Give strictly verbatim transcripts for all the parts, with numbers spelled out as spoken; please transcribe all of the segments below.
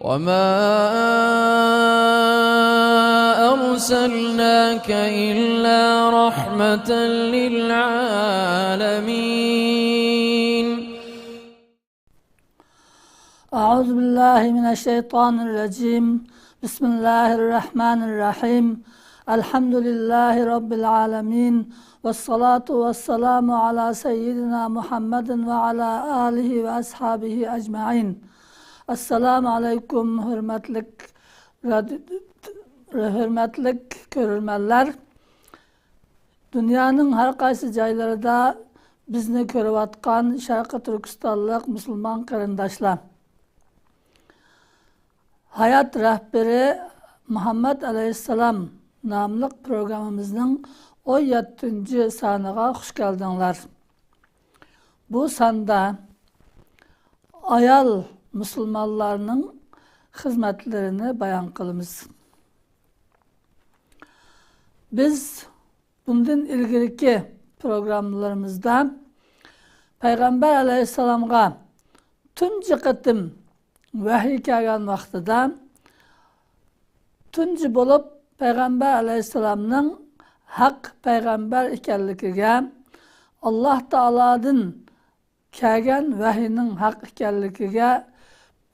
وما أرسلناك إلا رحمة للعالمين. أعوذ بالله من الشيطان الرجيم. بسم الله الرحمن الرحيم. الحمد لله رب العالمين. والصلاة والسلام على سيدنا محمد وعلى آله وأصحابه أجمعين. ئەسسالامۇ ئەلەيكۇم، ھۆرمەتلىك رادىيو، ھۆرمەتلىك كۆرۈرمەنلەر. دۇنيانىڭ ھەر قايسى جايلىرىدا بىزنى كۆرۈۋاتقان شەرقىي تۈركىستانلىق مۇسۇلمان قېرىنداشلار، ھايات رەھبىرى مۇھەممەد ئەلەيھىسسالام ناملىق پروگراممىمىزنىڭ ئون يەتتىنچى سانىغا خۇش كەلدىڭلار. بۇ ساندا ئايال مۇسۇلمانلارنىڭ خىزمەتلىرىنى بايان قىلىمىز. بىز بۇندىن ئىلگىرىكى پروگراممىلىرىمىزدا پەيغەمبەر ئەلەيھىسسالامغا تۇنجى قېتىم ۋەھىي كەلگەن ۋاقتىدا، تۇنجى بولۇپ پەيغەمبەر ئەلەيھىسسالامنىڭ ھەق پەيغەمبەر ئىكەنلىكىگە، ئاللاھ تائالادىن كەلگەن ۋەھىينىڭ ھەق ئىكەنلىكىگە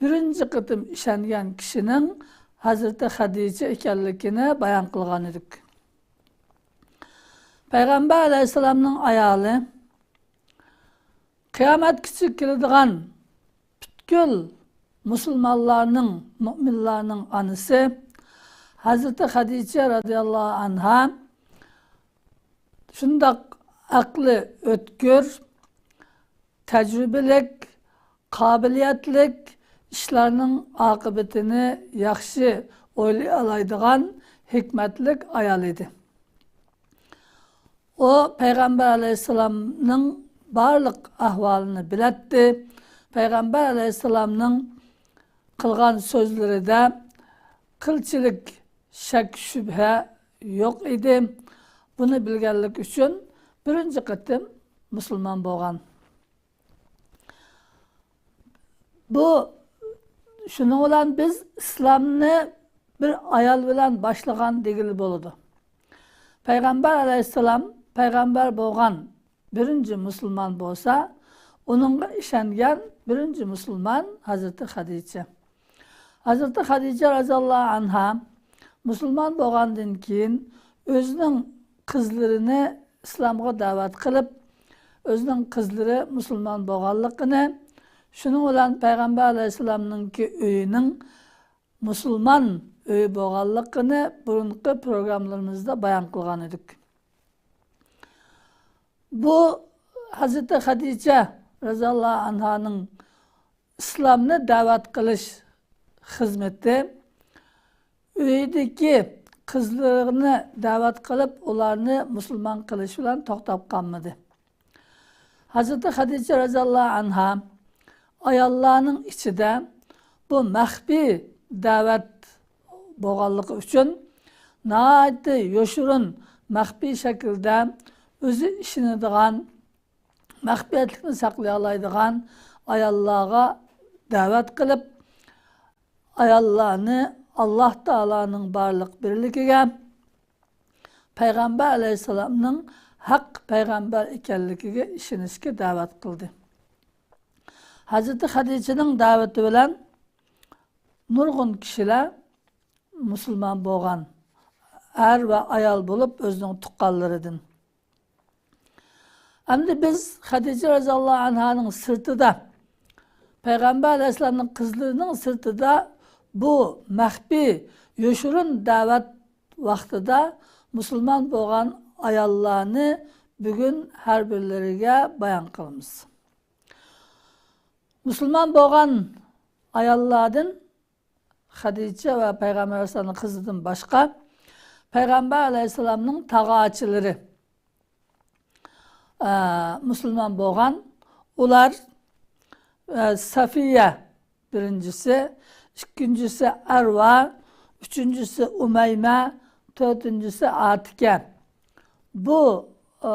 بىرىنچى قېتىم ئىشەنگەن كىشىنىڭ ھەزرىتى خەدىچە ئىكەنلىكىنى بايان قىلغان ئىدۇق. پەيغەمبەر ئەلەيھىسسالامنىڭ ئايالى، قىيامەتكىچە كېلىدىغان پۈتكۈل مۇسۇلمانلارنىڭ، مۇئمىنلارنىڭ ئانىسى ھەزرىتى خەدىچە رەزىياللاھۇ ئەنھا شۇنداق ئەقلى ئۆتكۈر، تەجرىبىلىك، قابىلىيەتلىك، ئىشلارنىڭ ئاقىۋىتىنى ياخشى ئويلىيالايدىغان ھېكمەتلىك ئايال ئىدى. ئۇ پەيغەمبەر ئەلەيھىسسالامنىڭ بارلىق ئەھۋالىنى بىلەتتى. پەيغەمبەر ئەلەيھىسسالامنىڭ قىلغان سۆزلىرىدە قىلچىلىك شەك-شۈبھە يوق ئىدى. بۇنى بىلگەنلىكى ئۈچۈن بىرىنچى قېتىم مۇسۇلمان بولغان. بۇ، شۇنىڭ بىلەن بىز ئىسلامنى بىر ئايال بىلەن باشلىغان دېگىلى بولىدۇ. پەيغەمبەر ئەلەيھىسسالام پەيغەمبەر بولغان بىرىنچى مۇسۇلمان بولسا، ئۇنىڭغا ئىشەنگەن بىرىنچى مۇسۇلمان ھەزرىتى خەدىچە. ھەزرىتى خەدىچە رەزىياللاھۇ ئەنھا مۇسۇلمان بولغاندىن كېيىن، ئۆزىنىڭ قىزلىرىنى ئىسلامغا دەۋەت قىلىپ، ئۆزىنىڭ قىزلىرى مۇسۇلمان بولغانلىقىنى، شۇنىڭ بىلەن پەيغەمبەر ئەلەيھىسسالامنىڭكى ئۆيىنىڭ مۇسۇلمان ئۆيى بولغانلىقىنى بۇرۇنقى پروگراممىلىرىمىزدا بايان قىلغان ئىدۇق. بۇ ھەزرىتى خەدىچە رەزىياللاھۇ ئەنھانىڭ ئىسلامنى دەۋەت قىلىش خىزمىتى ئۆيىدىكى قىزلىرىنى دەۋەت قىلىپ، ئۇلارنى مۇسۇلمان قىلىش بىلەن توختاپ قالمىدى. ھەزرىتى خەدىچە رەزىياللاھۇ ئەنھا ئاياللارنىڭ ئىچىدە بۇ مەخپىي دەۋەت بولغانلىقى ئۈچۈن، ناھايىتى يوشۇرۇن، مەخپىي شەكىلدە ئۆزى ئىشىنىدىغان، مەخپىيەتلىكنى ساقلىيالايدىغان ئاياللارغا دەۋەت قىلىپ، ئاياللارنى ئاللاھ تائالانىڭ بارلىق بىرلىكىگە، پەيغەمبەر ئەلەيھىسسالامنىڭ ھەق پەيغەمبەر ئىكەنلىكىگە ئىشىنىشكە دەۋەت قىلدى. ھەزرىتى خەدىچىنىڭ دەۋىتى بىلەن نۇرغۇن كىشىلەر مۇسۇلمان بولغان، ئەر ۋە ئايال بولۇپ ئۆزىنىڭ تۇغقانلىرىدىن. ئەمدى بىز خەدىچە رەزىياللاھۇ ئەنھانىڭ سىرتىدا، پەيغەمبەر ئەلەيھىسسالامنىڭ قىزلىرىنىڭ سىرتىدا بۇ مەخپىي، يوشۇرۇن دەۋەت ۋاقتىدا مۇسۇلمان بولغان ئاياللارنى بۈگۈن ھەر بىرلىرىگە بايان قىلىمىز. مۇسۇلمان بولغان ئاياللاردىن خەدىچە ۋە پەيغەمبەر ئەلەيھىسسالامنىڭ قىزىدىن باشقا، پەيغەمبەر ئەلەيھىسسالامنىڭ تاغاچىلىرى، ئە، مۇسۇلمان بولغان. ئۇلار، ئە، سەفىيە بىرىنچىسى، ئىككىنچىسى ئەرۋا، ئۈچىنچىسى ئۇمەيمە، تۆتىنچىسى ئاتىكە. بۇ، ئە،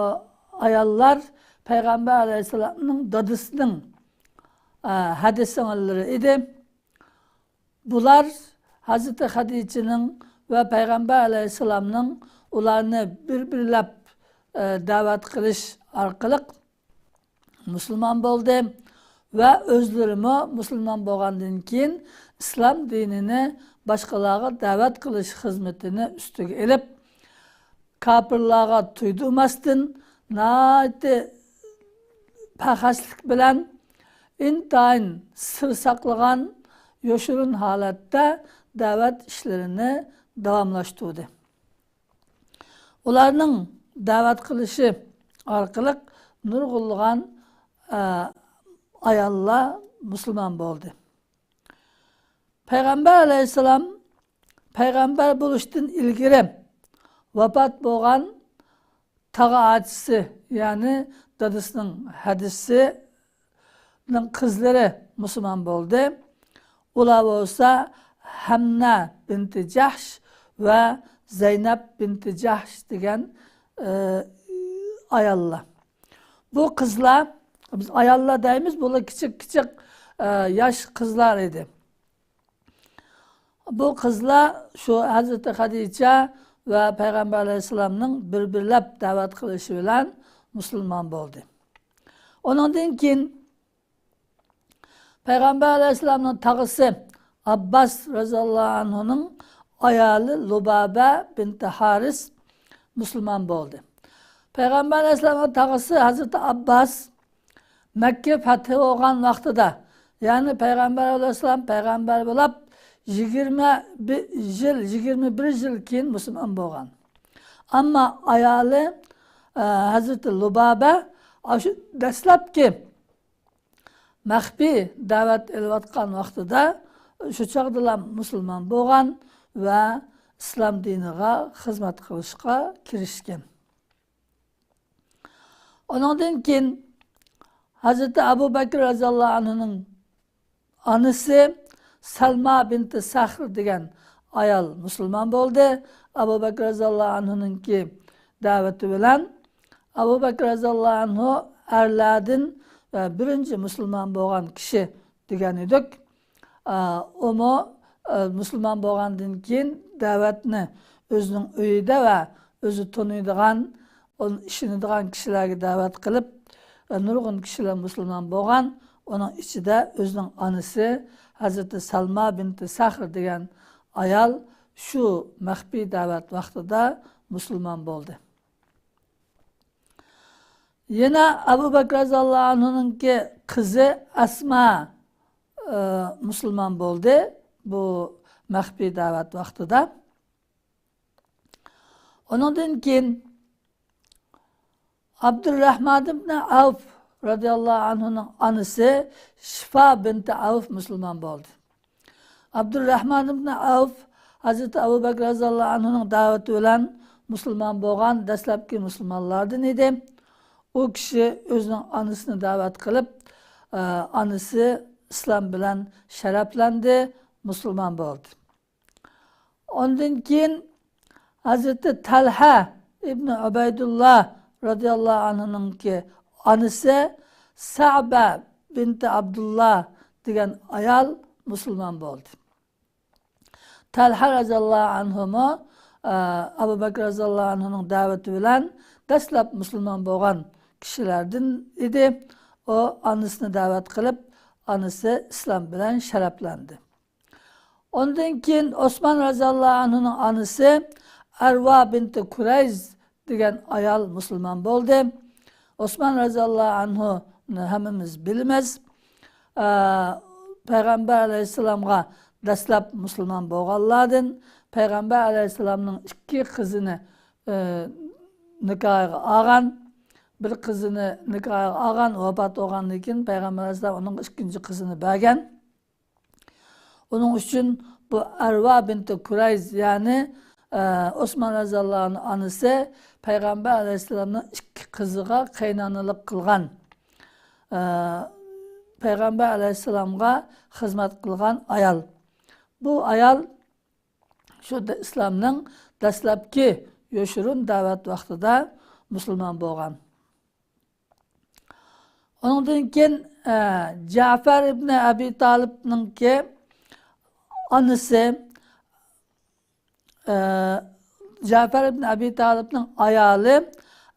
ئاياللار پەيغەمبەر ئەلەيھىسسالامنىڭ دادىسىنىڭ، ئە، ھەدە سىڭىللىرى ئىدى. بۇلار ھەزرىتى خەدىچىنىڭ ۋە پەيغەمبەر ئەلەيھىسسالامنىڭ ئۇلارنى بىر-بىرلەپ، ئە، دەۋەت قىلىش ئارقىلىق مۇسۇلمان بولدى ۋە ئۆزلىرىمۇ مۇسۇلمان بولغاندىن كېيىن ئىسلام دىنىنى باشقىلارغا دەۋەت قىلىش خىزمىتىنى ئۈستىگە ئېلىپ، كاپىرلارغا تۇيدۇرماستىن، ناھايىتى پەخەسلىك بىلەن ئىنتايىن سىر ساقلىغان، يوشۇرۇن ھالەتتە دەۋەت ئىشلىرىنى داۋاملاشتۇردى. ئۇلارنىڭ دەۋەت قىلىشى ئارقىلىق نۇرغۇنلىغان، ئە، ئاياللار مۇسۇلمان بولدى. پەيغەمبەر ئەلەيھىسسالام پەيغەمبەر بولۇشتىن ئىلگىرى ۋاپات بولغان تاغا ئاچىسى، يەنى دادىسىنىڭ ھەدىسىنىڭ قىزلىرى مۇسۇلمان بولدى. ئۇلار بولسا ھەمنە بىنتى جەھش ۋە زەينەپ بىنتى جەھش دېگەن، ئى، ئاياللار. بۇ قىزلار، بىز ئاياللار دەيمىز، بۇلار كىچىك-كىچىك، ئى، ياش قىزلار ئىدى. بۇ قىزلار شۇ ھەزرىتى خەدىچە ۋە پەيغەمبەر ئەلەيھىسسالامنىڭ بىر-بىرلەپ دەۋەت قىلىشى بىلەن مۇسۇلمان بولدى. ئۇنىڭدىن كېيىن پەيغەمبەر ئەلەيھىسسالامنىڭ تاغىسى ئابباس رەزىياللاھۇ ئەنھۇنىڭ ئايالى لۇبابە بىنتى ھارىس مۇسۇلمان بولدى. پەيغەمبەر ئەلەيھىسسالامنىڭ تاغىسى ھەزرىتى ئابباس مەككە پەتھى بولغان ۋاقتىدا، يەنى پەيغەمبەر ئەلەيھىسسالام پەيغەمبەر بولاپ يىگىرمە بىر يىل، يىگىرمە بىر يىل كېيىن مۇسۇلمان بولغان. ئەمما ئايالى، ئە، ھەزرىتى لۇبابە ئاشۇ دەسلەپكى مەخپىي دەۋەت ئېلىۋاتقان ۋاقتىدا، شۇ چاغدىلا مۇسۇلمان بولغان ۋە ئىسلام دىنىغا خىزمەت قىلىشقا كىرىشكەن. ئۇنىڭدىن كېيىن ھەزرىتى ئەبۇ بەكرى رەزىياللاھۇ ئەنھۇنىڭ ئانىسى سەلما بىنتى سەخر دېگەن ئايال مۇسۇلمان بولدى. ئەبۇ بەكرى رەزىياللاھۇ ئەنھۇنىڭكى دەۋىتى بىلەن، ئەبۇ بەكرى رەزىياللاھۇ ئەنھۇ ئەرلەردىن، ئە، بىرىنچى مۇسۇلمان بولغان كىشى دېگەن ئىدۇق. ئا، ئۇمۇ، ئا، مۇسۇلمان بولغاندىن كېيىن دەۋەتنى ئۆزىنىڭ ئۆيىدە ۋە ئۆزى تونۇيدىغان، ئۇنى ئىشىنىدىغان كىشىلەرگە دەۋەت قىلىپ، ئا، نۇرغۇن كىشىلەر مۇسۇلمان بولغان. ئۇنىڭ ئىچىدە ئۆزىنىڭ ئانىسى ھەزرىتى سەلما بىنتى سەخر دېگەن ئايال شۇ مەخپىي دەۋەت ۋاقتىدا مۇسۇلمان بولدى. يەنە ئەبۇ بەكرى رەزىياللاھۇ ئەنھۇنىڭكى قىزى ئەسما، ئى، مۇسۇلمان بولدى بۇ مەخپىي دەۋەت ۋاقتىدا. ئۇنىڭدىن كېيىن ئابدۇرراھمان ئىبنى ئەۋف رەزىياللاھۇ ئەنھۇنىڭ ئانىسى شىفا بىنتى ئەۋف مۇسۇلمان بولدى. ئابدۇرراھمان ئىبنى ئەۋف ھەزرىتى ئەبۇ بەكرى رەزىياللاھۇ ئەنھۇنىڭ دەۋىتى بىلەن مۇسۇلمان بولغان دەسلەپكى مۇسۇلمانلاردىن ئىدى. ئۇ كىشى ئۆزىنىڭ ئانىسىنى دەۋەت قىلىپ، ئە، ئانىسى ئىسلام بىلەن شەرەپلەندى، مۇسۇلمان بولدى. ئاندىن كېيىن ھەزرىتى تەلھە ئىبنى ئۇبەيدۇللا رەزىياللاھۇ ئەنھۇنىڭكى ئانىسى سەبە بىنتى ئابدۇللا دېگەن ئايال مۇسۇلمان بولدى. تەلھە رەزىياللاھۇ ئەنھۇمۇ، ئە، ئەبۇ بەكرى رەزىياللاھۇ ئەنھۇنىڭ دەۋىتى بىلەن دەسلەپ مۇسۇلمان بولغان كىشىلەردىن ئىدى. ئۇ ئانىسىنى دەۋەت قىلىپ، ئانىسى ئىسلام بىلەن شەرەپلەندى. ئۇندىن كېيىن ئوسمان رەزىياللاھۇ ئەنھۇنىڭ ئانىسى ئەرۋا بىنتى كۇرەيز دېگەن ئايال مۇسۇلمان بولدى. ئوسمان رەزىياللاھۇ ئەنھۇنى ھەممىمىز بىلىمىز. ئە، پەيغەمبەر ئەلەيھىسسالامغا دەسلەپ مۇسۇلمان بولغانلاردىن، پەيغەمبەر ئەلەيھىسسالامنىڭ ئىككى قىزىنى، ئە، نىكاھىغا ئالغان. بىر قىزىنى نىكاھىغا ئالغان، ۋاپات بولغاندىن كېيىن پەيغەمبەر ئەلەيھىسسالام ئۇنىڭغا ئىككىنچى قىزىنى بەرگەن. ئۇنىڭ ئۈچۈن بۇ ئەرۋا بىنتى كۇرەيز، يەنى، ئە، ئوسمان رەزىياللاھۇ ئەنھۇ ئانىسى پەيغەمبەر ئەلەيھىسسالامنىڭ ئىككى قىزىغا قېيىنانىلىق قىلغان، ئە، پەيغەمبەر ئەلەيھىسسالامغا خىزمەت قىلغان ئايال. بۇ ئايال شۇ دە-، ئىسلامنىڭ دەسلەپكى يوشۇرۇن دەۋەت ۋاقتىدا مۇسۇلمان بولغان. ئۇنىڭدىن كېيىن، ئە، جەفەر ئىبنى ئەبى تالىپنىڭكى، ئانىسى، ئە، جەفەر ئىبن ئەبى تالىپنىڭ ئايالى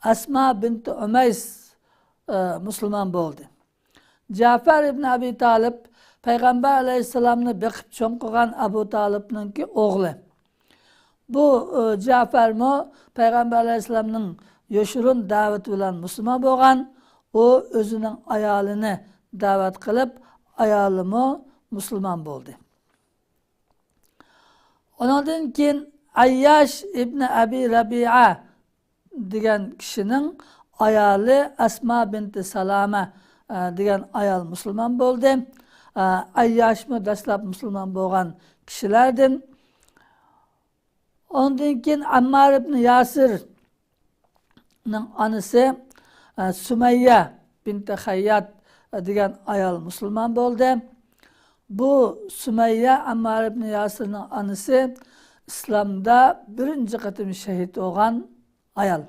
ئەسما بىنت ئۇمەيس، ئە، مۇسۇلمان بولدى. جەفەر ئىبن ئەبى تالىپ پەيغەمبەر ئەلەيھىسسالامنى بېقىپ چوڭ قىلغان ئەبۇ تالىپنىڭكى ئوغلى. بۇ، ئە، جەفەرمۇ پەيغەمبەر ئەلەيھىسسالامنىڭ يوشۇرۇن دەۋىتى بىلەن مۇسۇلمان بولغان. ئۇ ئۆزىنىڭ ئايالىنى دەۋەت قىلىپ، ئايالىمۇ مۇسۇلمان بولدى. ئۇنىڭدىن كېيىن ئەيياش ئىبنى ئەبى رەبىئە دېگەن كىشىنىڭ ئايالى ئەسما بىنتى سالامە، ئە، دېگەن ئايال مۇسۇلمان بولدى. ئە، ئەيياشمۇ دەسلەپ مۇسۇلمان بولغان كىشىلەردىن. ئۇنىڭدىن كېيىن ئەممار ئىبنى ياسىرنىڭ ئانىسى، ئە، سۇمەييە بىنتى خەييات دېگەن ئايال مۇسۇلمان بولدى. بۇ سۇمەييە ئەممار ئىبنى ياسىرنىڭ ئانىسى ئىسلامدا بىرىنچى قېتىم شېھىت بولغان ئايال.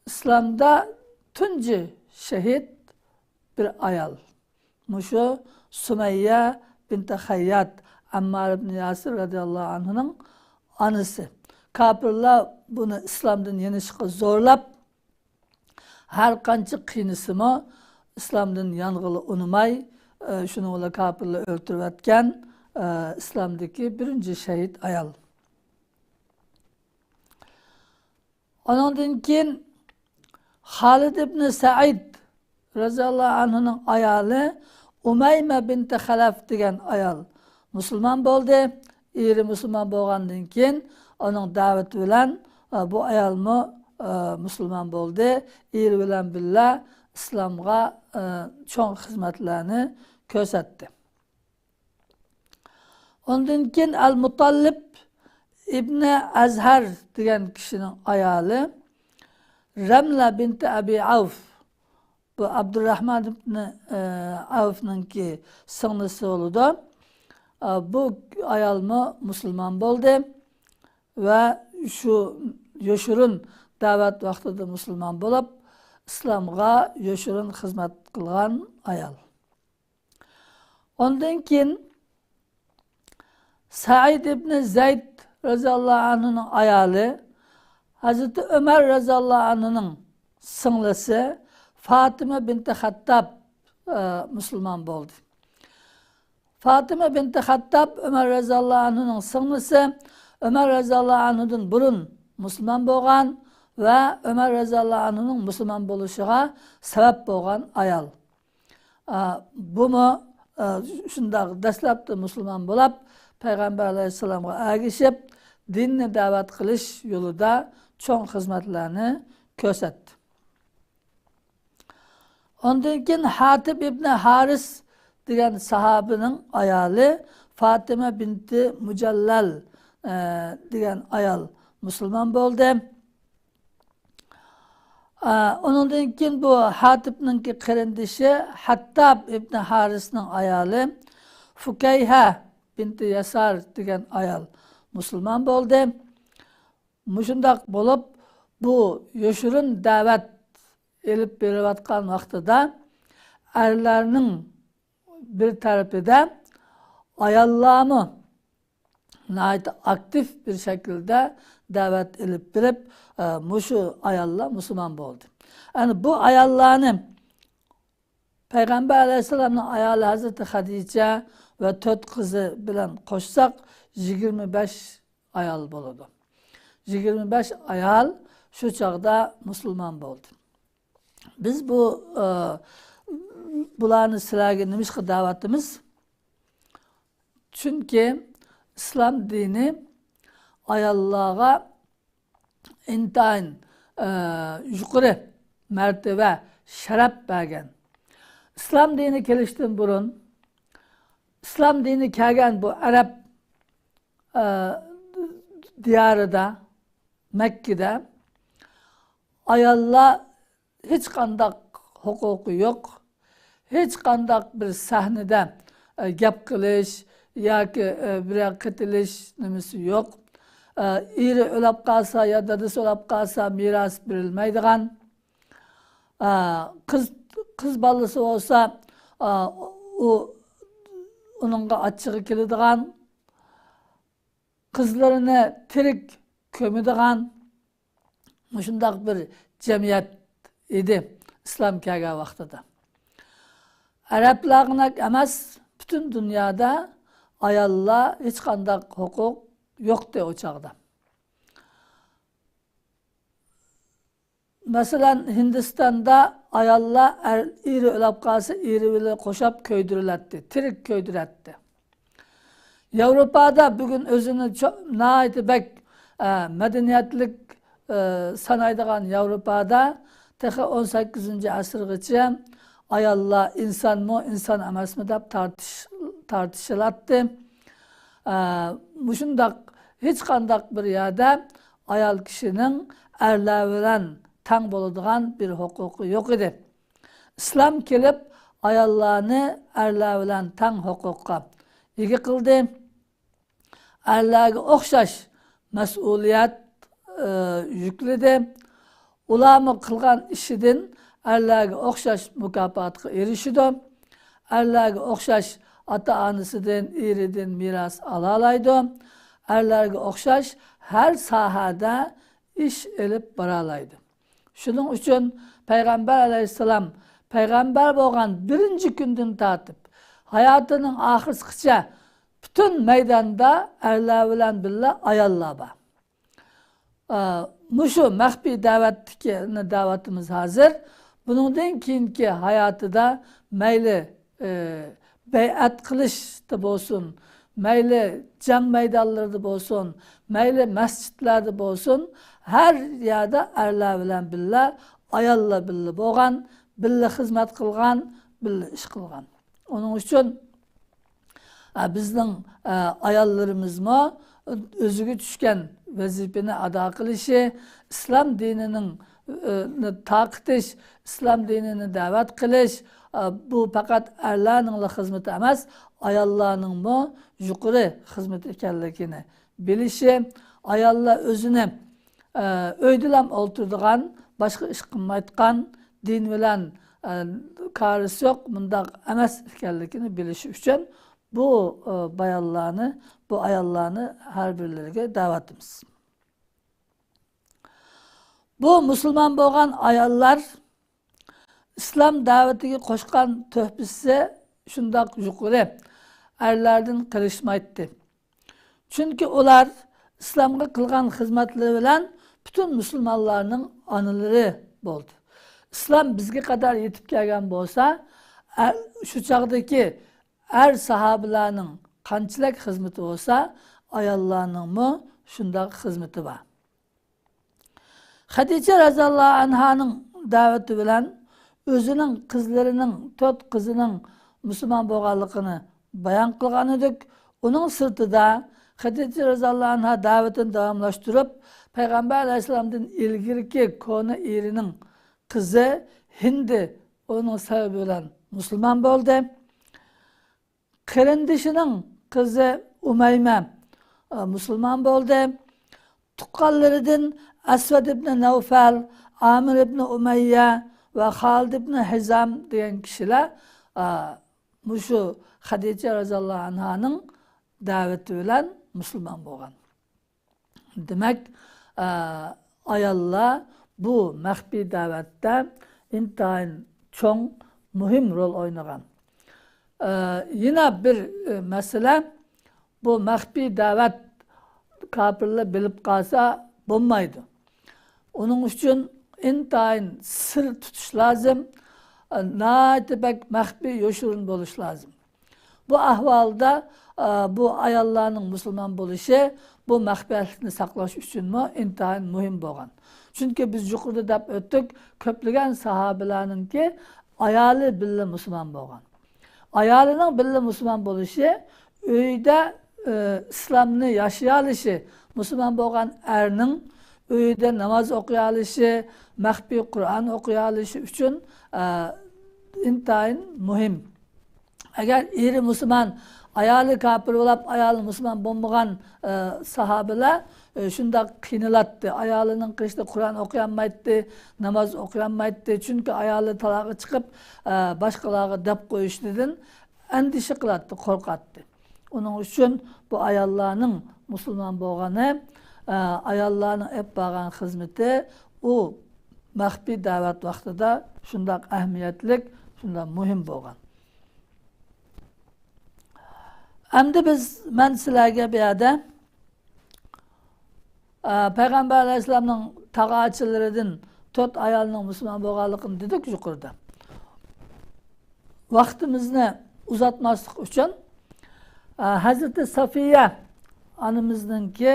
ئىسلامدا تۇنجى شېھىت بىر ئايال. مۇشۇ سۇمەييە بىنتى خەييات، ئەممار ئىبنى ياسىر رەزىياللاھۇ ئەنھۇنىڭ ئانىسى. كاپىرلار بۇنى ئىسلامدىن يېنىشقا زورلاپ، ھەر قانچە قىينىسىمۇ، ئىسلامدىن يانغىلى ئۇنىماي، ئە، شۇنىڭ بىلەن كاپىرلار ئۆلتۈرۈۋەتكەن، ئە، ئىسلامدىكى بىرىنچى شېھىت ئايال. ئۇنىڭدىن كېيىن خالىد ئىبنى سەئىد رەزىياللاھۇ ئەنھۇنىڭ ئايالى ئۇمەيمە بىنتى خەلەف دېگەن ئايال مۇسۇلمان بولدى. ئېرى مۇسۇلمان بولغاندىن كېيىن ئۇنىڭ دەۋىتى بىلەن، ئە، بۇ ئايالمۇ، ئە، مۇسۇلمان بولدى. ئېرى بىلەن بىللە ئىسلامغا، ئە، چوڭ خىزمەتلەرنى كۆرسەتتى. ئۇندىن كېيىن ئەل مۇتاللىب ئىبنى ئەزھەر دېگەن كىشىنىڭ ئايالى رەملە بىنتى ئەبى ئەۋف، بۇ ئابدۇرراھمان ئىبنى، ئە، ئەۋفنىڭكى سىڭلىسى بولىدۇ. ئە، بۇ ئايالمۇ مۇسۇلمان بولدى ۋە شۇ يوشۇرۇن دەۋەت ۋاقتىدا مۇسۇلمان بولۇپ، ئىسلامغا يوشۇرۇن خىزمەت قىلغان ئايال. ئۇندىن كېيىن سەئىد ئىبنى زەيد رەزىياللاھۇ ئەنھۇنىڭ ئايالى، ھەزرىتى ئۆمەر رەزىياللاھۇ ئەنھۇنىڭ سىڭلىسى فاتىمە بىنتى خەتتاب، ئە، مۇسۇلمان بولدى. فاتىمە بىنتى خەتتاب ئۆمەر رەزىياللاھۇ ئەنھۇنىڭ سىڭلىسى، ئۆمەر رەزىياللاھۇ ئەنھۇدىن بۇرۇن مۇسۇلمان بولغان ۋە ئۆمەر رەزىياللاھۇ ئەنھۇنىڭ مۇسۇلمان بولۇشىغا سەۋەب بولغان ئايال. ئا، بۇمۇ، ئا، شۇنداق دەسلەپتە مۇسۇلمان بولاپ، پەيغەمبەر ئەلەيھىسسالامغا ئەگىشىپ، دىننى دەۋەت قىلىش يولىدا چوڭ خىزمەتلەرنى كۆرسەتتى. ئۇندىن كېيىن ھاتىب ئىبنى ھارىس دېگەن ساھابىنىڭ ئايالى فاتىمە بىنتى مۇجەللەل، ئە، دېگەن ئايال مۇسۇلمان بولدى. ئە، ئۇنىڭدىن كېيىن بۇ ھاتىبنىڭكى قېرىندىشى ھەتتاب ئىبنى ھارىسنىڭ ئايالى فۇكەيھە بىنتى يەسار دېگەن ئايال مۇسۇلمان بولدى. مۇشۇنداق بولۇپ، بۇ يوشۇرۇن دەۋەت ئېلىپ بېرىلىۋاتقان ۋاقتىدا ئەرلەرنىڭ بىر تەرىپىدە ئاياللارمۇ ناھايىتى ئاكتىپ بىر شەكىلدە دەۋەت ئېلىپ بېرىپ، ئە، مۇشۇ ئاياللار مۇسۇلمان بولدى. يەنى بۇ ئاياللارنى پەيغەمبەر ئەلەيھىسسالامنىڭ ئايالى ھەزرىتى خەدىچە ۋە تۆت قىزى بىلەن قوشساق، يىگىرمە بەش ئايال بولىدۇ. يىگىرمە بەش ئايال شۇ چاغدا مۇسۇلمان بولدى. بىز بۇ، ئە، بۇلارنى سىلەرگە نېمىشقا دەۋاتىمىز؟ چۈنكى ئىسلام دىنى ئاياللارغا ئىنتايىن، ئە، يۇقىرى مەرتىۋە، شەرەپ بەرگەن. ئىسلام دىنى كېلىشتىن بۇرۇن، ئىسلام دىنى كەلگەن بۇ ئەرەب، ئە، دىيارىدا، مەككىدە ئاياللار ھېچقانداق ھوقۇقى يوق. ھېچقانداق بىر سەھنىدە، ئە، گەپ قىلىش ياكى، ئە، بىرەر قېتىلىش نېمىسى يوق. ئە، ئېرى ئۆلۈپ قالسا يا دادىسى ئۆلۈپ قالسا مىراس بېرىلمەيدىغان. ئە، قىز، قىز بالىسى بولسا، ئە، ئۇ ئۇنىڭغا ئاچچىقى كېلىدىغان، قىزلىرىنى تىرىك كۆمىدىغان مۇشۇنداق بىر جەمئىيەت ئىدى ئىسلام كەلگەن ۋاقتىدا. ئەرەبلەرگىلا ئەمەس، پۈتۈن دۇنيادا ئاياللار ھېچقانداق ھوقۇق يوقتى ئۇ چاغدا. مەسىلەن، ھىندىستاندا ئاياللار ئەر، ئېرى ئۆلۈپ قالسا، ئېرى بىلەن قوشاپ كۆيدۈرۈلەتتى، تىرىك كۆيدۈرەتتى. ياۋروپادا بۈگۈن ئۆزىنى چو-، ناھايىتى بەك، ئە، مەدەنىيەتلىك، ئە، سانايدىغان ياۋروپادا تېخى ئون سەككىزىنچى ئەسىرگىچە ئاياللار ئىنسانمۇ، ئىنسان ئەمەسمۇ دەپ تارتىش-، تارتىشىلاتتى. ئە، مۇشۇنداق ھېچقانداق بىر يەردە ئايال كىشىنىڭ ئەرلەر بىلەن تەڭ بولىدىغان بىر ھوقۇقى يوق ئىدى. ئىسلام كېلىپ، ئاياللارنى ئەرلەر بىلەن تەڭ ھوقۇققا ئىگە قىلدى. ئەرلەرگە ئوخشاش مەسئۇلىيەت، ئى، يۈكلىدى. ئۇلارمۇ قىلغان ئىشىدىن ئەرلەرگە ئوخشاش مۇكاپاتقا ئېرىشىدۇ. ئەرلەرگە ئوخشاش ئاتا-ئانىسىدىن، ئېرىدىن مىراس ئالالايدۇ. ئەرلەرگە ئوخشاش ھەر ساھەدە ئىش ئېلىپ بارالايدۇ. شۇنىڭ ئۈچۈن پەيغەمبەر ئەلەيھىسسالام پەيغەمبەر بولغان بىرىنچى كۈندىن تارتىپ ھاياتىنىڭ ئاخىرىسىغىچە پۈتۈن مەيداندا ئەرلەر بىلەن بىللە ئاياللار بار. ئا، مۇشۇ مەخپىي دەۋەتتىكىنى دەۋاتىمىز ھازىر. بۇنىڭدىن كېيىنكى ھاياتىدا مەيلى، ئى، بەيئەت قىلىشتا بولسۇن، مەيلى جەڭ مەيدانلىرىدا بولسۇن، مەيلى مەسچىتلەردە بولسۇن، ھەر يەردە ئەرلەر بىلەن بىللە، ئاياللار بىللە بولغان، بىللە خىزمەت قىلغان، بىللە ئىش قىلغان. ئۇنىڭ ئۈچۈن، ئە، بىزنىڭ، ئە، ئاياللىرىمىزمۇ ئۆزىگە چۈشكەن ۋەزىپىنى ئادا قىلىشى، ئىسلام دىنىنىڭ، ئە، نى تارقىتىش، ئىسلام دىنىنى دەۋەت قىلىش، ئە، بۇ پەقەت ئەرلەرنىڭلا خىزمىتى ئەمەس، ئاياللارنىڭمۇ يۇقىرى خىزمىتى ئىكەنلىكىنى بىلىشى، ئاياللار ئۆزىنى، ئە، ئۆيدىلا ئولتۇرىدىغان، باشقا ئىش قىلمايدىغان، دىن بىلەن، ئە، كارىسى يوق، مۇنداق ئەمەس ئىكەنلىكىنى بىلىشى ئۈچۈن بۇ، ئە، بايانلارنى، بۇ ئاياللارنى ھەر بىرلىرىگە دەۋاتىمىز. بۇ مۇسۇلمان بولغان ئاياللار ئىسلام دەۋىتىگە قوشقان تۆھپىسى شۇنداق يۇقىرى، ئەرلەردىن قېلىشمايتتى. چۈنكى ئۇلار ئىسلامغا قىلغان خىزمەتلىرى بىلەن پۈتۈن مۇسۇلمانلارنىڭ ئانىلىرى بولدى. ئىسلام بىزگە قەدەر يېتىپ كەلگەن بولسا، ئە-، شۇ چاغدىكى ئەر ساھابىلەرنىڭ قانچىلىك خىزمىتى بولسا، ئاياللارنىڭمۇ شۇنداق خىزمىتى بار. خەدىچە رەزىياللاھۇ ئەنھانىڭ دەۋىتى بىلەن ئۆزىنىڭ قىزلىرىنىڭ، تۆت قىزىنىڭ مۇسۇلمان بولغانلىقىنى بايان قىلغان ئىدۇق. ئۇنىڭ سىرتىدا، خەدىچە رەزىياللاھۇ ئەنھا دەۋىتىنى داۋاملاشتۇرۇپ، پەيغەمبەر ئەلەيھىسسالامدىن ئىلگىرىكى كونا ئېرىنىڭ قىزى ھىندى ئۇنىڭ سەۋەبى بىلەن مۇسۇلمان بولدى. قېرىندىشىنىڭ قىزى ئۇمەيمە، ئە، مۇسۇلمان بولدى. تۇغقانلىرىدىن ئەسۋەد ئىبنى نەۋفەل، ئامىر ئىبنى ئۇمەييە ۋە خالىد ئىبنى ھىزام دېگەن كىشىلەر، ئە، مۇشۇ خەدىچە رەزىياللاھۇ ئەنھانىڭ دەۋىتى بىلەن مۇسۇلمان بولغان. دېمەك، ئە، ئاياللار بۇ مەخپىي دەۋەتتە ئىنتايىن چوڭ، مۇھىم رول ئوينىغان. ئە، يەنە بىر، ئە، مەسىلە، بۇ مەخپىي دەۋەت كاپىرلار بىلىپ قالسا بولمايدۇ. ئۇنىڭ ئۈچۈن ئىنتايىن سىر تۇتۇش لازىم، ئە، ناھايىتى بەك مەخپىي، يوشۇرۇن بولۇش لازىم. بۇ ئەھۋالدا، ئە، بۇ ئاياللارنىڭ مۇسۇلمان بولۇشى بۇ مەخپىيەتلىكنى ساقلاش ئۈچۈنمۇ ئىنتايىن مۇھىم بولغان. چۈنكى بىز يۇقىرىدا دەپ ئۆتتۇق، كۆپلىگەن ساھابىلەرنىڭكى ئايالى بىللە مۇسۇلمان بولغان. ئايالىنىڭ بىللە مۇسۇلمان بولۇشى، ئۆيدە، ئە، ئىسلامنى ياشىيالىشى، مۇسۇلمان بولغان ئەرنىڭ ئۆيدە ناماز ئوقۇيالىشى، مەخپىي قۇرئان ئوقۇيالىشى ئۈچۈن، ئە، ئىنتايىن مۇھىم. ئەگەر ئېرى مۇسۇلمان، ئايالى كاپىر بولاپ، ئايالى مۇسۇلمان بولمىغان، ئە، ساھابىلەر، ئە، شۇنداق قىينىلاتتى. ئايالىنىڭ قېشىدا قۇرئان ئوقۇيالمايتتى، ناماز ئوقۇيالمايتتى. چۈنكى ئايالى تالاغا چىقىپ، ئە، باشقىلارغا دەپ قويۇشىدىن ئەندىشە قىلاتتى، قورقاتتى. ئۇنىڭ ئۈچۈن بۇ ئاياللارنىڭ مۇسۇلمان بولغىنى، ئە، ئاياللارنىڭ ئېلىپ بارغان خىزمىتى ئۇ مەخپىي دەۋەت ۋاقتىدا شۇنداق ئەھمىيەتلىك، شۇنداق مۇھىم بولغان. ئەمدى بىز، مەن سىلەرگە بۇ يەردە، ئە، پەيغەمبەر ئەلەيھىسسالامنىڭ تاغاچىلىرىدىن تۆت ئايالنىڭ مۇسۇلمان بولغانلىقىنى دېدۇق يۇقىرىدا. ۋاقتىمىزنى ئۇزارتماسلىق ئۈچۈن، ئە، ھەزرىتى سافىيە ئانىمىزنىڭكى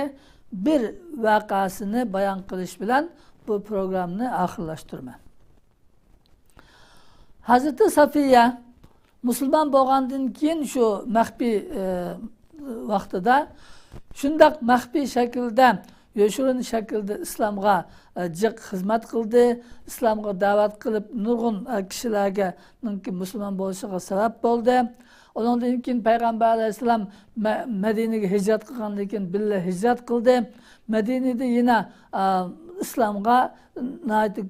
بىر ۋەقەسىنى بايان قىلىش بىلەن بۇ پروگراممىنى ئاخىرلاشتۇرىمەن. ھەزرىتى سافىيە مۇسۇلمان بولغاندىن كېيىن شۇ مەخپىي، ئە، ۋاقتىدا شۇنداق مەخپىي شەكىلدە، يوشۇرۇن شەكىلدە ئىسلامغا، ئە، جىق خىزمەت قىلدى. ئىسلامغا دەۋەت قىلىپ، نۇرغۇن، ئە، كىشىلەرگە، نىڭكى مۇسۇلمان بولۇشىغا سەۋەب بولدى. ئۇنىڭدىن كېيىن پەيغەمبەر ئەلەيھىسسالام مە-، مەدىنىگە ھىجرەت قىلغاندىن كېيىن بىللە ھىجرەت قىلدى. مەدىنىدە يەنە، ئە، ئىسلامغا ناھايىتى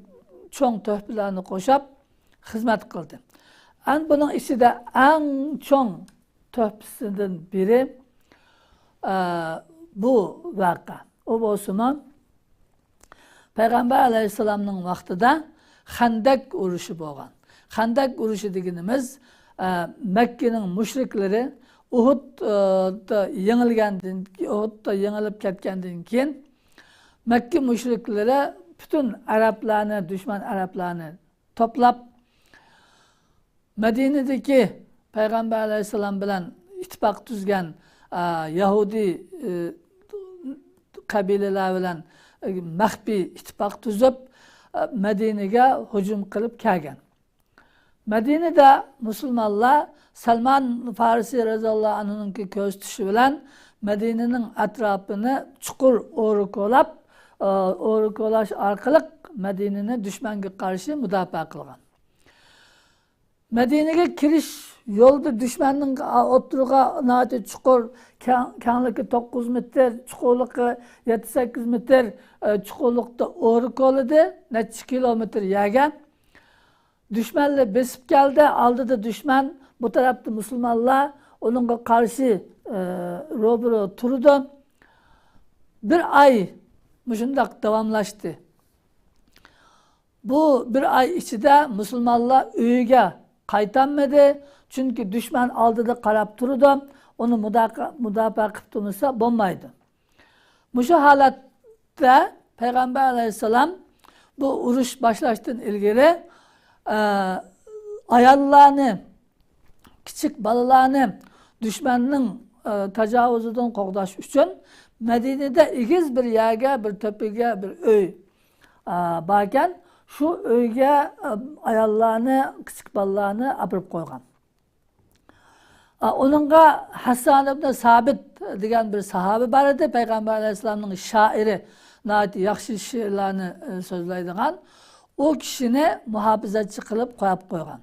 چوڭ تۆھپىلەرنى قوشاپ خىزمەت قىلدى. ئەنە بۇنىڭ ئىچىدە ئەڭ چوڭ تۆھپىسىدىن بىرى، ئە، بۇ ۋەقە. ئۇ بولسىمۇ، پەيغەمبەر ئەلەيھىسسالامنىڭ ۋاقتىدا خەندەك ئۇرۇشى بولغان. خەندەك ئۇرۇشى دېگىنىمىز، ئە، مەككىنىڭ مۇشرىكلىرى ئۇھۇدتا يېڭىلگەندىن، ئۇھۇدتا يېڭىلىپ كەتكەندىن كېيىن، مەككە مۇشرىكلىرى پۈتۈن ئەرەبلەرنى، دۈشمەن ئەرەبلەرنى توپلاپ، مەدىنىدىكى پەيغەمبەر ئەلەيھىسسالام بىلەن ئىتتىپاق تۈزگەن، ئە، يەھۇدىي، ئە، قەبىلىلەر بىلەن، ئە، مەخپىي ئىتتىپاق تۈزۈپ، ئە، مەدىنىگە ھۇجۇم قىلىپ كەلگەن. مەدىنىدە مۇسۇلمانلار سەلمان فارسى رەزىياللاھۇ ئەنھۇنىڭكى كۆرسىتىشى بىلەن مەدىنىنىڭ ئەتراپىنى چۇقۇر ئورا كولاپ، ئە، ئورا كولاش ئارقىلىق مەدىنىنى دۈشمەنگە قارشى مۇداپىئە قىلغان. مەدىنىگە كىرىش يولىدا دۈشمەننىڭ ئوتتۇرىغا ناھايىتى چۇقۇر، كەڭ-، كەڭلىكى توققۇز مېتىر، چۇقۇرلۇقى يەتتە سەككىز مېتىر، ئە، چۇقۇرلۇقتا ئورا كولىدى، نەچچە كىلومېتىر يەرگە. دۈشمەنلەر بېسىپ كەلدى، ئالدىدا دۈشمەن، بۇ تەرەپتە مۇسۇلمانلار ئۇنىڭغا قارشى، ئە، روبىرو تۇرىدۇ. بىر ئاي مۇشۇنداق داۋاملاشتى. بۇ بىر ئاي ئىچىدە مۇسۇلمانلار ئۆيىگە قايتالمىدى، چۈنكى دۈشمەن ئالدىدا قاراپ تۇرىدۇ، ئۇنى مۇداپىئە، مۇداپىئە قىلىپ تۇرمىسا بولمايدۇ. مۇشۇ ھالەتتە پەيغەمبەر ئەلەيھىسسالام بۇ ئۇرۇش باشلاشتىن ئىلگىرى، ئە، ئاياللارنى، كىچىك بالىلارنى دۈشمەننىڭ، ئە، تاجاۋۇزىدىن قوغداش ئۈچۈن مەدىنىدە ئېگىز بىر يەرگە، بىر تۆپىگە بىر ئۆي، ئە، باركەن، شۇ ئۆيگە، ئە، ئاياللارنى، كىچىك بالىلارنى ئاپىرىپ قويغان. ئە، ئۇنىڭغا ھەسسان ئىبنى سابىت دېگەن بىر ساھابە بار ئىدى، پەيغەمبەر ئەلەيھىسسالامنىڭ شائىرى، ناھايىتى ياخشى شېئىرلارنى، ئە، سۆزلەيدىغان. ئۇ كىشىنى مۇھاپىزەتچى قىلىپ قويۇپ قويغان.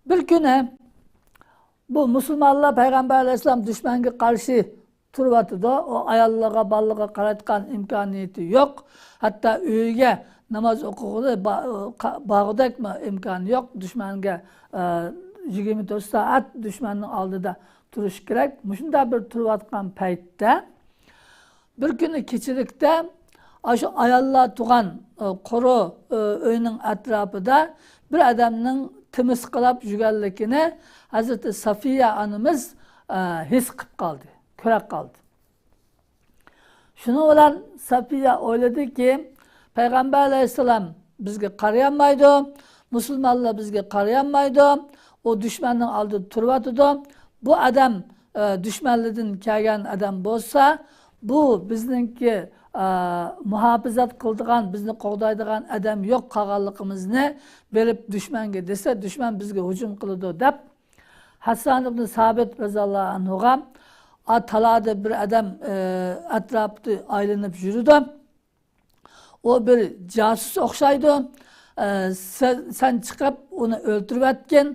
بىر كۈنى بۇ مۇسۇلمانلار پەيغەمبەر ئەلەيھىسسالام دۈشمەنگە قارشى تۇرۇۋاتىدۇ. ئۇ ئاياللىرىغا، بالىلىرىغا قارايدىغان ئىمكانىيىتى يوق. ھەتتا ئۆيىگە ناماز ئوقۇغىلى با-، قا-، بارغۇدەكمۇ ئىمكانى يوق. دۈشمەنگە، ئە، يىگىرمە تۆت سائەت دۈشمەننىڭ ئالدىدا تۇرۇش كېرەك. مۇشۇنداق بىر تۇرۇۋاتقان پەيتتە، بىر كۈنى كېچىلىكتە ئاشۇ ئاياللار تۇرغان، ئە، قۇرۇ، ئە، ئۆينىڭ ئەتراپىدا بىر ئادەمنىڭ تىمىسقىلاپ يۈرگەنلىكىنى ھەزرىتى سافىيە ئانىمىز، ئە، ھېس قىلىپ قالدى، كۆرۈپ قالدى. شۇنىڭ بىلەن سافىيە ئويلىدىكى، پەيغەمبەر ئەلەيھىسسالام بىزگە قارىيالمايدۇ، مۇسۇلمانلار بىزگە قارىيالمايدۇ، ئۇ دۈشمەننىڭ ئالدىدا تۇرۇۋاتىدۇ. بۇ ئادەم، ئە، دۈشمەنلەردىن كەلگەن ئادەم بولسا، بۇ بىزنىڭكى، ئە، مۇھاپىزەت قىلىدىغان، بىزنى قوغدايدىغان ئادەم يوق قالغانلىقىمىزنى بىلىپ دۈشمەنگە دېسە، دۈشمەن بىزگە ھۇجۇم قىلىدۇ دەپ، ھەسسان ئىبنى سابىت رەزىياللاھۇ ئەنھۇغا، ئا، تالادا بىر ئادەم، ئە، ئەتراپتا ئايلىنىپ يۈرىدۇ. ئۇ بىر جاسۇس ئوخشايدۇ. ئە، سەن، سەن چىقىپ ئۇنى ئۆلتۈرۈۋەتكىن.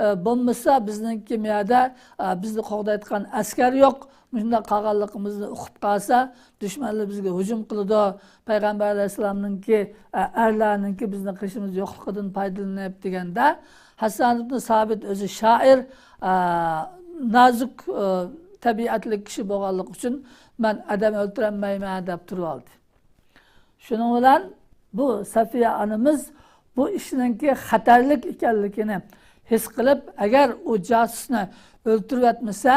ئە، بولمىسا بىزنىڭكى مۇ يەردە، ئە، بىزنى قوغدايدىغان ئەسكەر يوق. مۇشۇنداق قالغانلىقىمىزنى ئۇقۇپ قالسا، دۈشمەنلەر بىزگە ھۇجۇم قىلىدۇ. پەيغەمبەر ئەلەيھىسسالامنىڭكى، ئە، ئەرلەرنىڭكى بىزنىڭ قېشىمىزدا يوقلۇقىدىن پايدىلىنىپ دېگەندە، ھەسسان ئىبنى سابىت ئۆزى شائىر، ئە، نازۇك، ئە، تەبىئەتلىك كىشى بولغانلىقى ئۈچۈن، مەن ئادەم ئۆلتۈرەلمەيمەن دەپ تۇرۇۋالدى. شۇنىڭ بىلەن بۇ سەفىيە ئانىمىز بۇ ئىشنىڭكى خەتەرلىك ئىكەنلىكىنى ھېس قىلىپ، ئەگەر ئۇ جاسۇسنى ئۆلتۈرۈۋەتمىسە،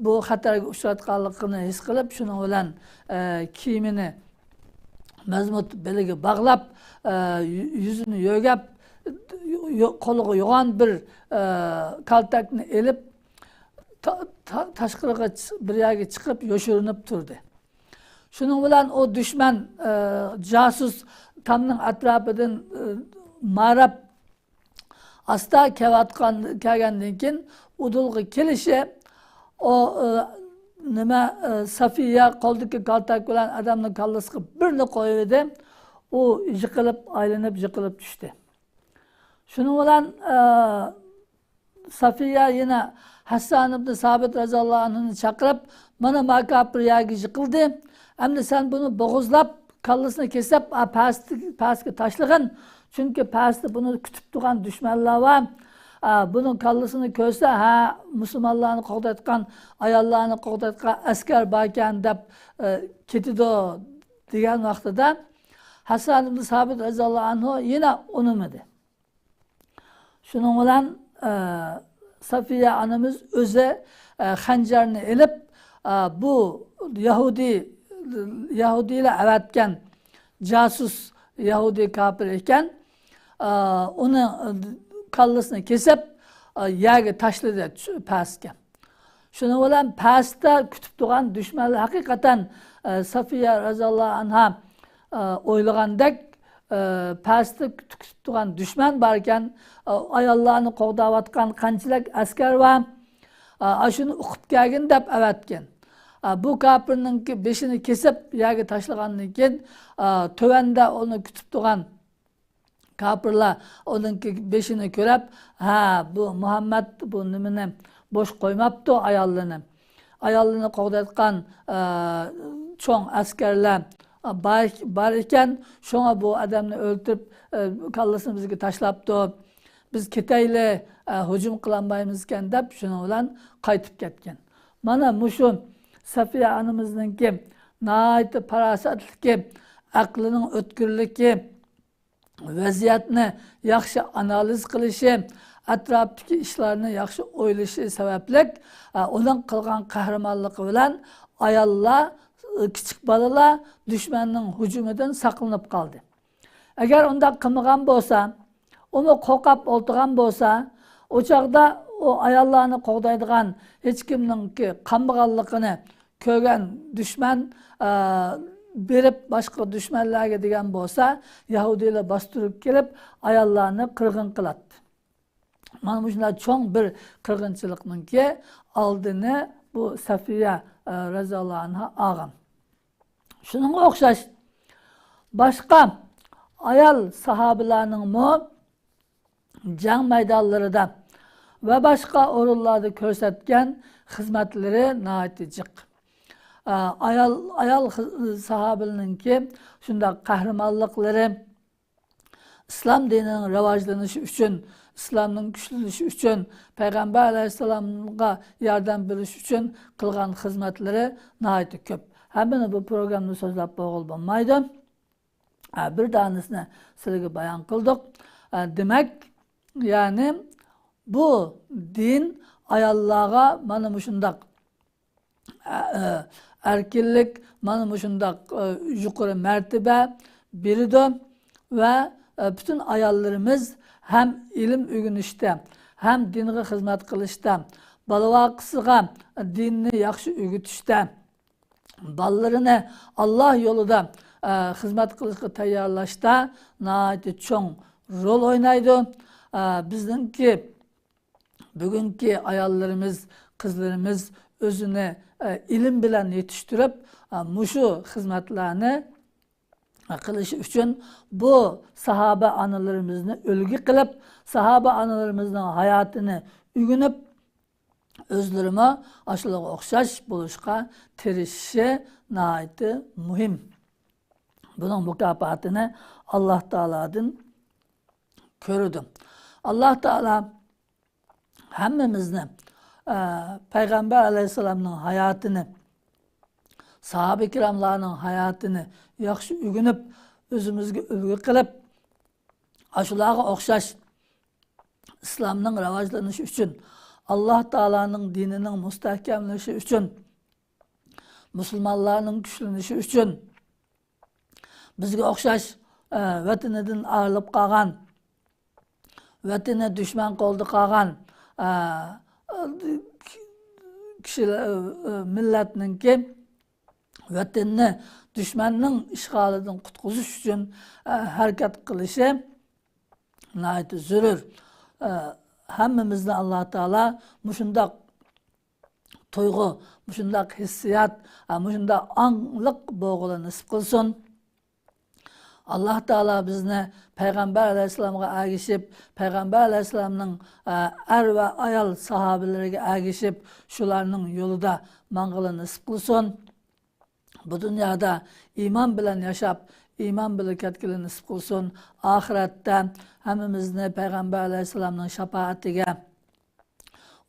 بۇ خەتەرگە ئۇچراتقانلىقىنى ھېس قىلىپ، شۇنىڭ بىلەن، ئە، كىيىمىنى مەزمۇت بېلىگە باغلاپ، ئە، يۈ-، يۈزىنى يۆگەپ، يو-، قولىغا يوغان بىر، ئە، كالتەكنى ئېلىپ، تا-، تا-، تاشقىرىغا چىق-، بىر يەرگە چىقىپ يوشۇرۇنۇپ تۇردى. شۇنىڭ بىلەن ئۇ دۈشمەن، ئە، جاسۇس تامنىڭ ئەتراپىدىن، ئە، ماراپ ئاستا كېلىۋاتقان، كەلگەندىن كېيىن ئۇدۇلغا كېلىشى، ئۇ، ئە، نېمە، ئە، سەفىيە قولىدىكى كالتەك بىلەن ئادەمنىڭ كاللىسىغا بىرنى قويۇۋىدى. ئۇ يىقىلىپ، ئايلىنىپ، يىقىلىپ چۈشتى. شۇنىڭ بىلەن، ئە، سەفىيە يەنە ھەسسان ئىبنى سابىت رەزىياللاھۇ ئەنھۇنى چاقىرىپ، مانا ما كاپىر يەرگە يىقىلدى. ئەمدى سەن بۇنى بوغۇزلاپ، كاللىسىنى كېسىپ، ئا، پەستە-، پەسكە تاشلىغىن. چۈنكى پەستە بۇنى كۈتۈپ تۇرغان دۈشمەنلەر بار. ئا، بۇنىڭ كاللىسىنى كۆرسە، ھە، مۇسۇلمانلارنى قوغدايدىغان، ئاياللارنى قوغدايدىغان ئەسكەر باركەن دەپ، ئە، كېتىدۇ دېگەن ۋاقتىدا ھەسسان ئىبنى سابىت رەزىياللاھۇ ئەنھۇ يەنە ئۇنىمىدى. شۇنىڭ بىلەن، ئە، سەفىيە ئانىمىز ئۆزى، ئە، خەنجەرنى ئېلىپ، ئە، بۇ يەھۇدىي، يەھۇدىيلار ئەۋەتكەن جاسۇس يەھۇدىي كاپىر ئىكەن. ئە، ئۇنىڭ كاللىسىنى كېسىپ، ئە، يەرگە تاشلىدى، چۈ-، پەسكە. شۇنىڭ بىلەن پەستە كۈتۈپ تۇرغان دۈشمەنلەر ھەقىقەتەن، ئە، سەفىيە رەزىياللاھۇ ئەنھا، ئە، ئويلىغاندەك، ئە، پەستە كۈتۈپ تۇرغان دۈشمەن باركەن، ئە، ئاياللارنى قوغداۋاتقان قانچىلىك ئەسكەر بار، ئە، ئاشۇنى ئۇقۇپ كەلگىن دەپ ئەۋەتكەن. ئە، بۇ كاپىرنىڭكى بېشىنى كېسىپ يەرگە تاشلىغاندىن كېيىن، ئە، تۆۋەندە ئۇنى كۈتۈپ تۇرغان كاپىرلار ئۇنىڭكى بېشىنى كۆرۈپ، ھە، بۇ مۇھەممەد بۇ نېمىنى بوش قويماپتۇ ئاياللىرىنى. ئاياللىرىنى قوغدايدىغان، ئە، چوڭ ئەسكەرلەر بار، بار ئىكەن، شۇڭا بۇ ئادەمنى ئۆلتۈرۈپ، ئە، كاللىسىنى بىزگە تاشلاپتۇ. بىز كېتەيلى، ئە، ھۇجۇم قىلالمايمىزكەن دەپ شۇنىڭ بىلەن قايتىپ كەتكەن. مانا مۇشۇ سەفىيە ئانىمىزنىڭكى ناھايىتى پاراسەتلىكى، ئەقلىنىڭ ئۆتكۈرلۈكى، ۋەزىيەتنى ياخشى ئانالىز قىلىشى، ئەتراپتىكى ئىشلارنى ياخشى ئويلىشى سەۋەبلىك، ئە، ئۇنىڭ قىلغان قەھرىمانلىقى بىلەن ئاياللار، ئە، كىچىك بالىلار دۈشمەننىڭ ھۇجۇمىدىن ساقلىنىپ قالدى. ئەگەر ئۇنداق قىلمىغان بولسا، ئۇمۇ قورقۇپ ئولتۇرغان بولسا، ئۇ چاغدا ئۇ ئاياللارنى قوغدايدىغان ھېچكىمنىڭكى قالمىغانلىقىنى كۆرگەن دۈشمەن، ئە، بېرىپ باشقا دۈشمەنلەرگە دېگەن بولسا، يەھۇدىيلار باستۇرۇپ كېلىپ، ئاياللارنى قىرغىن قىلاتتى. مانا مۇشۇنداق چوڭ بىر قىرغىنچىلىقنىڭكى ئالدىنى بۇ سەفىيە، ئە، رەزىياللاھۇ ئەنھا ئالغان. شۇنىڭغا ئوخشاش باشقا ئايال ساھابىلەرنىڭمۇ جەڭ مەيدانلىرىدا ۋە باشقا ئورۇنلاردا كۆرسەتكەن خىزمەتلىرى ناھايىتى جىق. ئايال، ئايال خىز-، ساھابىلەرنىڭكى شۇنداق قەھرىمانلىقلىرى، ئىسلام دىنىنىڭ راۋاجلىنىشى ئۈچۈن، ئىسلامنىڭ كۈچلىنىشى ئۈچۈن، پەيغەمبەر ئەلەيھىسسالامغا ياردەم بېرىش ئۈچۈن قىلغان خىزمەتلىرى ناھايىتى كۆپ. ھەممىنى بۇ پروگراممىدا سۆزلەپ بولغىلى بولمايدۇ. ئە، بىر دانىسىنى سىلەرگە بايان قىلدۇق. ئە، دېمەك، يەنى بۇ دىن ئاياللارغا مانا مۇشۇنداق، ئە، ئە، ئەركىنلىك، مانا مۇشۇنداق، ئە، يۇقىرى مەرتىبە بېرىدۇ ۋە، ئە، پۈتۈن ئاياللىرىمىز ھەم ئىلىم ئۆگىنىشتە، ھەم دىنغا خىزمەت قىلىشتا، بالىۋاقىسىغا دىننى ياخشى ئۆگىتىشتە، بالىلىرىنى ئاللا يولىدا، ئە، خىزمەت قىلىشقا تەييارلاشتا ناھايىتى چوڭ رول ئوينايدۇ. ئە، بىزنىڭكى بۈگۈنكى ئاياللىرىمىز، قىزلىرىمىز ئۆزىنى، ئە، ئىلىم بىلەن يېتىشتۈرۈپ، ئە، مۇشۇ خىزمەتلەرنى قىلىش ئۈچۈن بۇ ساھابە ئانىلىرىمىزنى ئۈلگە قىلىپ، ساھابە ئانىلىرىمىزنىڭ ھاياتىنى ئۆگىنىپ، ئۆزلىرىمۇ ئاشۇلارغا ئوخشاش بولۇشقا تىرىشىشى ناھايىتى مۇھىم. بۇنىڭ مۇكاپاتىنى ئاللا تائالادىن كۆرىدۇ. ئاللا تائالا ھەممىمىزنى ئە، پەيغەمبەر ئەلەيھىسسالامنىڭ ھاياتىنى، ساھابە كىراملارنىڭ ھاياتىنى ياخشى ئۆگىنىپ، ئۆزىمىزگە ئۈلگە قىلىپ، ئاشۇلارغا ئوخشاش ئىسلامنىڭ راۋاجلىنىشى ئۈچۈن، ئاللاھ تائالانىڭ دىنىنىڭ مۇستەھكەملىشى ئۈچۈن، مۇسۇلمانلارنىڭ كۈچلىنىشى ئۈچۈن، بىزگە ئوخشاش، ئە، ۋەتىنىدىن ئايرىلىپ قالغان، ۋەتىنى دۈشمەن قولىدا قالغان، ئە، كىشىلەر، ئە، مىللەتنىڭكى ۋەتىنىنى دۈشمەننىڭ ئىشغالىدىن قۇتقۇزۇش ئۈچۈن، ئە، ھەرىكەت قىلىشى ناھايىتى زۆرۈر. ئە، ھەممىمىزنى ئاللاھ تائالا مۇشۇنداق تۇيغۇ، مۇشۇنداق ھېسسىيات، ئە، مۇشۇنداق ئاڭلىق بولغىلى نېسىپ قىلسۇن. ئاللاھ تائالا بىزنى پەيغەمبەر ئەلەيھىسسالامغا ئەگىشىپ، پەيغەمبەر ئەلەيھىسسالامنىڭ، ئە، ئەر ۋە ئايال ساھابىلىرىگە ئەگىشىپ، شۇلارنىڭ يولىدا ماڭغىلى نېسىپ قىلسۇن. بۇ دۇنيادا ئىمان بىلەن ياشاپ، ئىمان بىلەن كەتكىلى نېسىپ قىلسۇن. ئاخىرەتتە ھەممىمىزنى پەيغەمبەر ئەلەيھىسسالامنىڭ شاپائىتىگە،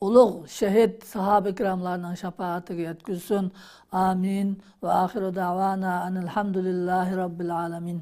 ئۇلۇغ شېھىت ساھابە كىراملارنىڭ شاپائىتىگە يەتكۈزسۇن. ئامىن. ۋە ئاخىرۇ دەۋانا ئەنىل ھەمدۇلىللاھى رەببىل ئالەمىن.